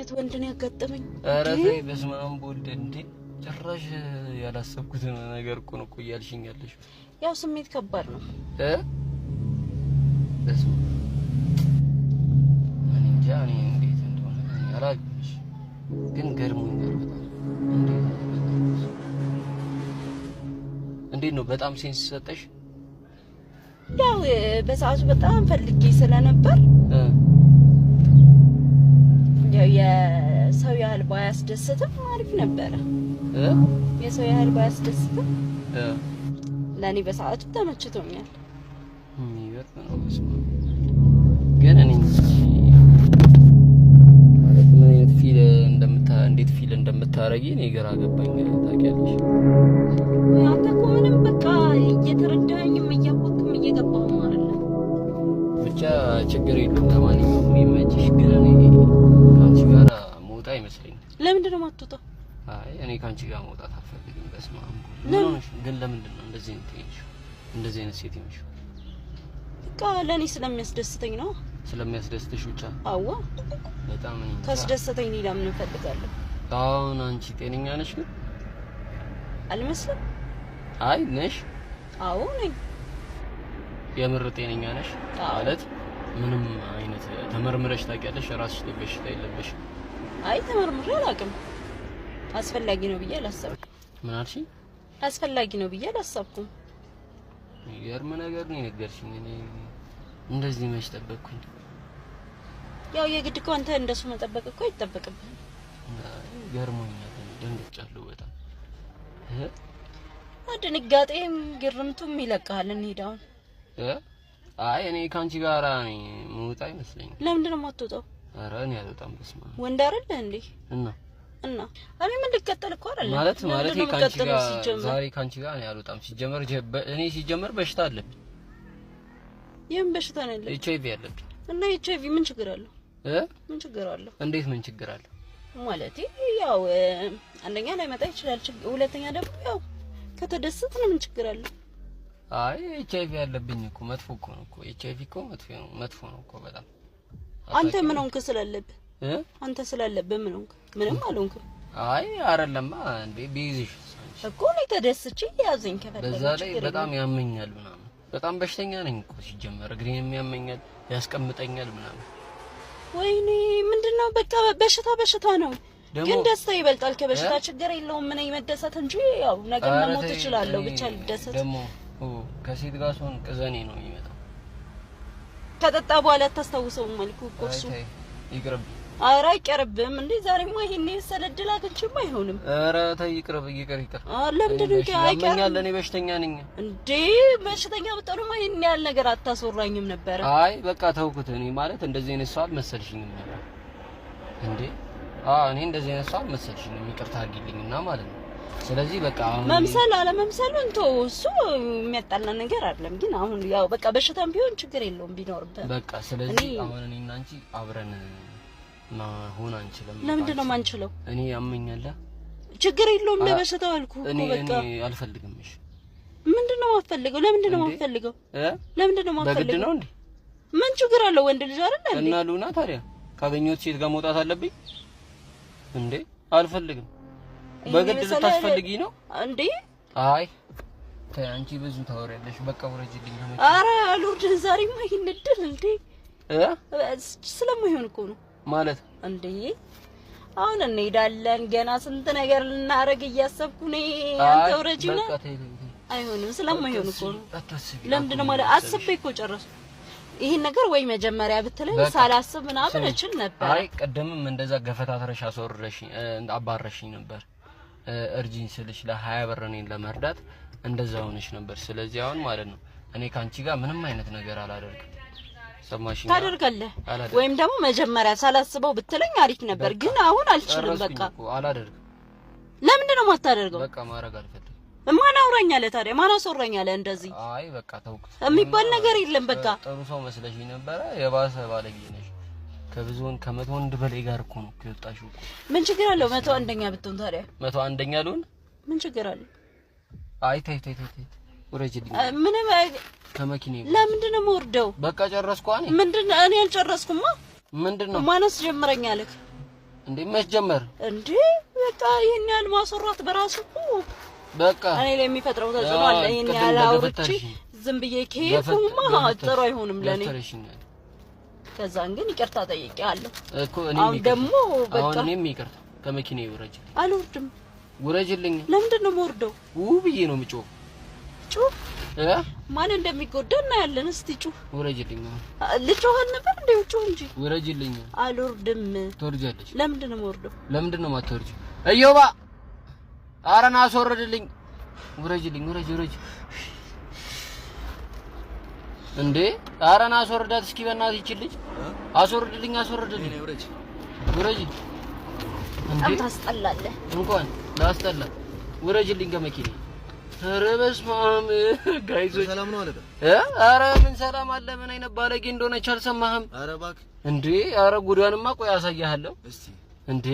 አይነት ወንድ ነው ያጋጠመኝ። ኧረ ተይ፣ በስመ አብ ወልድ። እንዴ ጭራሽ ያላሰብኩትን ነገር እኮ ነው እኮ እያልሽኝ ያለሽው። ያው ስሜት ከባድ ነው። እ በስመ አብ እኔ እንጃ፣ እኔ እንዴት እንደሆነ እኔ አላውቅም። ግን ገርሞኛል በጣም። እንዴት ነው እንዴት ነው በጣም sense ሰጠሽ? ያው በሰዓቱ በጣም ፈልጌ ስለነበር ያው የሰው ያህል ባያስደስትም አሪፍ ነበረ። የሰው ያህል ባያስደስትም ለእኔ በሰዓቱ ተመችቶኛል። የሚገርም ነው። በስመ አብ። ግን እኔ ማለት ምን አይነት feel እንደምታ እንዴት feel እንደምታረጊ እኔ ግራ ገባኝ። ታውቂያለሽ፣ አንተ እኮ ምንም በቃ እየተረዳኸኝም እያወቅህም እየገባህም አይደለም። ብቻ ችግር የለውም። ለማንኛውም ይመችሽ። ግን እኔ ከአንቺ ጋር መውጣ አይመስለኝም። ለምንድን ነው የማትወጣው? አይ እኔ ከአንቺ ጋር መውጣት አልፈልግም። በስመ አብ። ምን ለምን? ሆነሽ ግን? ለምንድን ነው እንደዚህ አይነት የሆንሽው? እንደዚህ አይነት ሴት የሆንሽው? በቃ ለእኔ ስለሚያስደስተኝ ነው። ስለሚያስደስትሽ ብቻ? አዋ። በጣም እኔ እንጃ። ካስደሰተኝ ሌላ ምን እፈልጋለሁ? አሁን አንቺ ጤነኛ ነሽ ግን? አልመስልም? አይ ነሽ። አዎ ነኝ። የምር ጤነኛ ነሽ? አዎ። ማለት ምንም አይነት ተመርምረሽ ታውቂያለሽ? ራስሽ ላይ በሽታ የለብሽም? አይ ተመርምሬ አላውቅም። አስፈላጊ ነው ብዬ አላሰብኩም። ምን አልሽኝ? አስፈላጊ ነው ብዬ አላሰብኩም። የሚገርም ነገር ነው የነገርሽኝ። እኔ እንደዚህ መች ጠበቅኩኝ? ያው የግድ እኮ አንተ እንደሱ መጠበቅ እኮ አይጠበቅብህም። አይ ገርሞኛል። ደንግጫለሁ በጣም። እ ድንጋጤም ግርምቱም ይለቅሃል። እንሂድ አሁን። እ አይ እኔ ከአንቺ ጋር እኔ መውጣ አይመስለኝም። ለምንድን ነው የማትወጣው? ኧረ እኔ አልወጣም። በስመ አብ። ወንድ አይደለህ እንዴ? እና እና እኔ ምን ልቀጠል እኮ አይደለም። ማለት ማለት ለምንድን ነው ከአንቺ የምቀጥለው ጋር ሲጀመር? ዛሬ ከአንቺ ጋር እኔ አልወጣም። ሲጀመር እኔ ሲጀመር በሽታ አለብኝ። ይህም በሽታ ነው ያለብህ። ኤች አይ ቪ አለብኝ። እና ኤች አይ ቪ ምን ችግር አለው? እ ምን ችግር አለው? እንዴት ምን ችግር አለ? ማለት ያው አንደኛ ላይመጣ ይችላል። ሁለተኛ ደግሞ ያው ከተደሰትን ምን ችግር አለው? አይ ኤች አይ ቪ አለብኝ እኮ መጥፎ እኮ ነው እኮ። ኤች አይ ቪ እኮ መጥፎ ነው፣ መጥፎ ነው እኮ በጣም። አንተ ምን ሆንክ ስላለብህ? እ አንተ ስላለብህ ምን ሆንክ? ምንም አልሆንክም። አይ አይደለማ እንዴ፣ ቢይዝሽ አንቺ እኮ እኔ ተደስቼ ያዘኝ ከፈለገ በዛ ላይ ችግር በጣም የለውም። ያመኛል ምናምን። በጣም በሽተኛ ነኝ እኮ ሲጀመር፣ እግሬንም ያመኛል፣ ያስቀምጠኛል ምናምን። ወይኔ ምንድነው? በቃ በሽታ በሽታ ነው፣ ደግሞ ግን ደስታ ይበልጣል ከበሽታ። እ? ችግር የለውም። እኔ መደሰት እንጂ ያው ነገ ኧረ መሞት ተይ፣ እችላለሁ። እኔ ብቻ ልደሰት። ደግሞ ከሴት ጋር ስሆን ቅዘኔ ነው የሚመጣው። ከጠጣ በኋላ አታስታውሰውም አልኩህ እኮ አይ እሱ። ተይ ይቅርብኝ። ኧረ አይቀርብህም እንዴ! ዛሬማ ይሄን የመሰለ እድል አግኝቼማ አይሆንም። ኧረ ተይ ይቅርብ፣ ይቅር ይቅር። ለምንድን ነው እኔ በሽታ አይቀርም? ያመኛል፣ እኔ በሽተኛ ነኝ። እንዴ በሽተኛ ብትሆንማ ይሄን ያህል ነገር አታስወራኝም ነበረ። አይ በቃ ተውኩት። እኔ ማለት እንደዚህ አይነት ሰው አልመሰልሽኝም ነበር እንዴ። አዎ እኔ እንደዚህ አይነት ሰው አልመሰልሽኝም። ይቅርታ አድርጊልኝና ማለት ነው። ስለዚህ በቃ አሁን መምሰል አለመምሰሉን ተው፣ እሱ የሚያጣላ ነገር አይደለም። ግን አሁን ያው በቃ በሽታም ቢሆን ችግር የለውም ቢኖርብህ። በቃ ስለዚህ እኔ አሁን እኔና አንቺ አብረን መሆን አንችልም። ለምንድን ነው የማንችለው? እኔ ያመኛል። ችግር የለውም ለበሽታው አልኩህ እኔ እኮ በቃ። እኔ አልፈልግም። እሺ ምንድን ነው የማትፈልገው? ለምንድን ነው እንዴ? የማትፈልገው? እ ለምንድን ነው በግድ የማትፈልገው? ነው እንዴ? ምን ችግር አለው? ወንድ ልጅ አይደለ እንዴ? እና ሉና ታዲያ ካገኘሁት ሴት ጋር መውጣት አለብኝ እንዴ? አልፈልግም። በግድ ልታስፈልጊ ነው እንዴ? አይ ተይ አንቺ ብዙ ታወሪያለሽ። በቃ ውረጂልኝ። ኧረ አልወርድም። ዛሬማ ይሄን እድል እንዴ እ ስለማይሆን እኮ ነው ማለት እንዴ። አሁን እንሄዳለን። ገና ስንት ነገር ልናረግ እያሰብኩ ነው። አንተ ውረጂና። በቃ ተይ ተይ ተይ። አይሆንም፣ ስለማይሆን እኮ ነው። አታስቢ። ለምንድን ነው ማለት አስቤ እኮ ጨረስኩ። ይሄን ነገር ወይ መጀመሪያ ብትለኝ በቃ ሳላስብ ምናምን ስሚ፣ እችል ነበር። አይ ቀደምም እንደዛ ገፈታትረሽ አስወርደሽኝ አባረሽኝ ነበር። እርጂኝ ስልሽ ለ20 ብር እኔን ለመርዳት እንደዛ ሆነሽ ነበር። ስለዚህ አሁን ማለት ነው እኔ ካንቺ ጋር ምንም አይነት ነገር አላደርግም። ሰማሽኝ? ታደርጋለህ አላደርግም። ወይም ደግሞ መጀመሪያ ሳላስበው ብትለኝ አሪፍ ነበር፣ በቃ ግን አሁን አልችልም። ጨረስኩኝ በቃ እኮ አላደርግም። ለምንድን ነው የማታደርገው? በቃ ማድረግ አልፈልግም። ማን አውራኝ አለ ታዲያ? ማን አስወራኝ አለ? እንደዚህ አይ በቃ ተውኩት። የሚባል ነገር የለም። በቃ ጥሩ ሰው መስለሽኝ ነበረ፣ የባሰ ባለጌ ነሽ። ከብዙውን ከ101 በላይ ጋር እኮ ነው እኮ የወጣሽው እኮ። ምን ችግር አለው? 101ኛ ብትሆን ታዲያ 101ኛ ልሁን? ምን ችግር አለው? አይ ተይ ተይ ተይ ተይ፣ ውረጂልኝ ምንም ከመኪናዬ። ለምንድን ነው የምወርደው? በቃ ጨረስኩ። እኔ ምንድን ነው? እኔ አልጨረስኩማ። ምንድን ነው ማነስ ጀምረኝ አለክ? እንዴ መች ጀመር እንዴ? በቃ ይሄን ያህል ማስወራት በራሱ እኮ በቃ እኔ ላይ የሚፈጥረው ተጽዕኖ አለ። ይሄን ቅድም ያህል አውርቼ ገፈተርሽኝ። ዝም ብዬ ከሄድኩማ ጥሩ አይሆንም ለኔ። ገፍተርሽኛል ከዛን ግን ይቅርታ ጠይቄያለሁ። እኮ እኔም አሁን ይቅርታ። ደግሞ በቃ አሁን እኔም ይቅርታ። ከመኪናዬ ውረጅልኝ፣ አልወርድም። ውረጅልኝ። ለምንድን ነው የምወርደው? ው ብዬ ነው የምጮህ። ጩህ፣ እ ማን እንደሚጎዳ እናያለን። እስቲ ጩህ። ውረጅልኝ፣ አሁን ልጮህ አልነበር እንዴ? ጩህ እንጂ። ውረጅልኝ። አልወርድም። ትወርጃለሽ። ለምንድን ነው የምወርደው? ለምንድን ነው የማትወርጂው? እዮባ ኧረ ና አስወርድልኝ። ውረጅልኝ፣ ውረጅ፣ ውረጅ። እንዴ ኧረ ና አስወርዳት እስኪ በእናትህ ይቺን ልጅ አስወርድልኝ፣ አስወርድልኝ። ውረጅ። እንዴ በጣም ታስጠላለህ። እንኳን ላስጠላ። ውረጅልኝ ከመኪናዬ። ኧረ በስመ አብ guys ኦች። ሰላም ነው አለቃ? እ ኧረ ምን ሰላም አለ? ምን አይነት ባለጌ እንደሆነች አልሰማህም ኧረ እባክህ እንዴ? ኧረ ጉዷንማ ቆይ አሳያለሁ እስቲ እንዴ።